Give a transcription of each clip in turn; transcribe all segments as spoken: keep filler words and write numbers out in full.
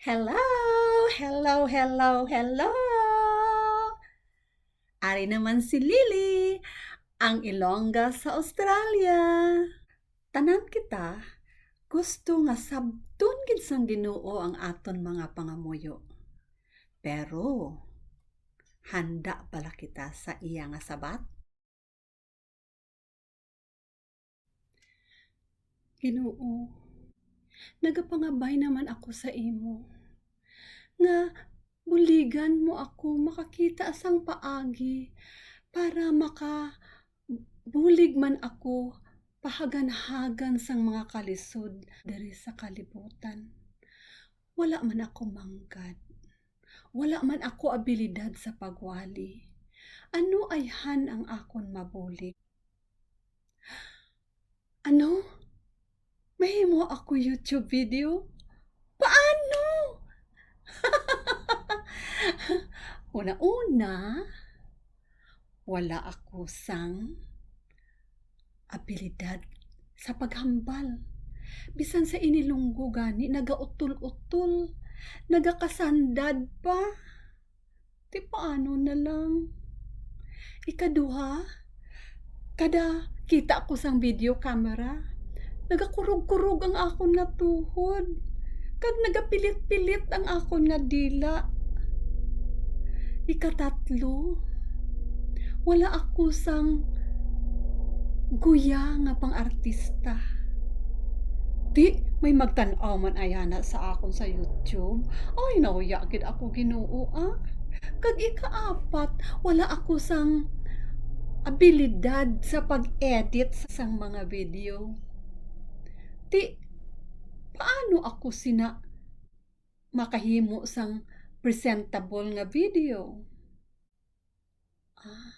Hello! Hello, hello, hello! Ari naman si Lily, ang Ilongga sa Australia. Tanan kita gusto nga sabton gid sang Ginoo ang aton mga pangamuyo. Pero handa bala kita sa iya nga sabat? Ginoo, nagapangabay naman ako sa imo nga buligan mo ako makakita sang paagi para makabulig man ako pahaganhagan sang mga kalisod diri sa kalibutan. Wala man ako manggad. Wala man ako abilidad sa pagwali. Ano ayhan ang akon mabulig? Ano? Mahimo ako YouTube video? Paano? Una-una, wala ako sang abilidad sa paghambal. Bisan sa inilunggo gani, nagautol-utol, nagakasandad pa. Ti paano na lang? Ikaduha, kada kita ko sang video camera, nagakurog-kurog ang akon nga tuhod, kag nagapilit-pilit ang akon nga dila. Ikatatlo, wala ako sang guya nga pang-artista. Di may magtan-aw man ayana sa akon sa YouTube. Ay, nahuya gid ako, Ginoo, ah. Kag ikaapat, wala ako sang abilidad sa pag-edit sang mga video. Di, paano ako sina makahimo sang presentable nga video? Ah.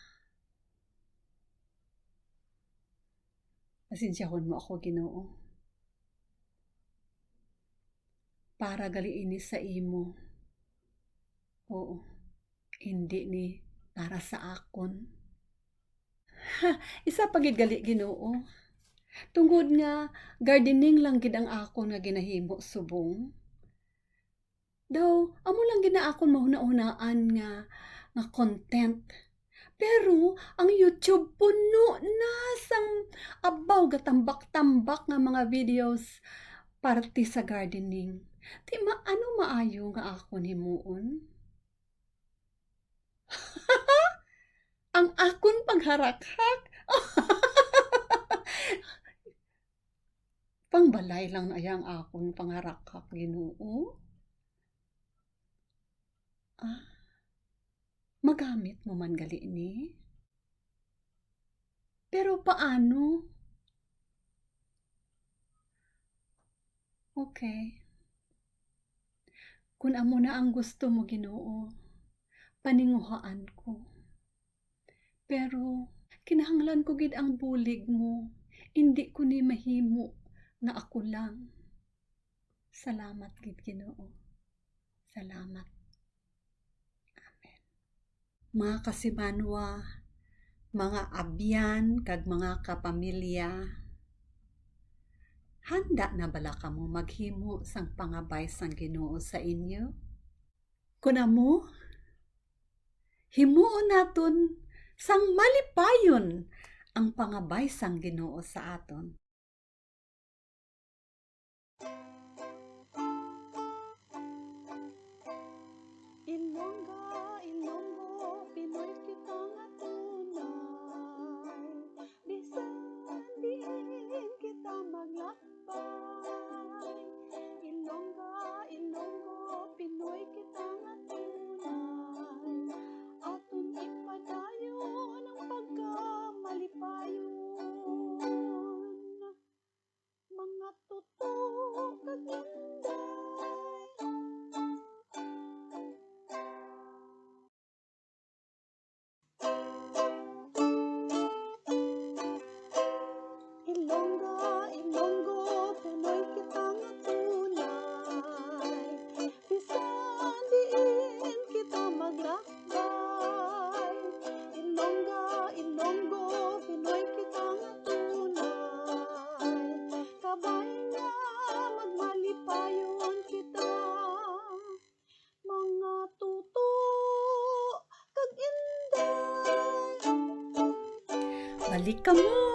Pasensyahon mo ako, Ginoo. Para gali ini sa imo. Oo, hindi ni para sa akon. Ha, isa pa gid gali, Ginoo. Tungod nga gardening lang gid ang akon nga ginahimo subong. Daw, amo lang gid na akon mahunahunaan nga, nga content. Pero ang YouTube puno na sang abaw gatambak-tambak nga mga videos parte sa gardening. Di ma-, ano maayo nga akon himuon? Ang akon pangharakhak? Pangbalay lang na ang akon pangharakhak, Ginoo. Ah, magamit mo man gali ni? Pero paano? Okay. Kun amo na ang gusto mo, Ginoo, paninguhaan ko. Pero kinahanglan ko gid ang bulig mo. Indi ko ni mahimo nga ako lang. Salamat gid, Ginoo. Salamat. Amen. Mga kasimanwa, mga abyan, kag mga kapamilya, handa na bala kamo maghimo sang pangabay sang Ginoo sa inyo? Kon amo, himuon naton sang malipayon ang pangabay sang Ginoo sa aton. Ilongga, Ilonggo, Pinoy kita nga tunay. Bisan diin kita maglakbay, Ilongga, Ilonggo, Pinoy kita nga tunay. Aton ipadayon ang pagkamalipayon. Mga tuto kag inday. Ilongga, Ilonggo, Pinoy Balik kamo.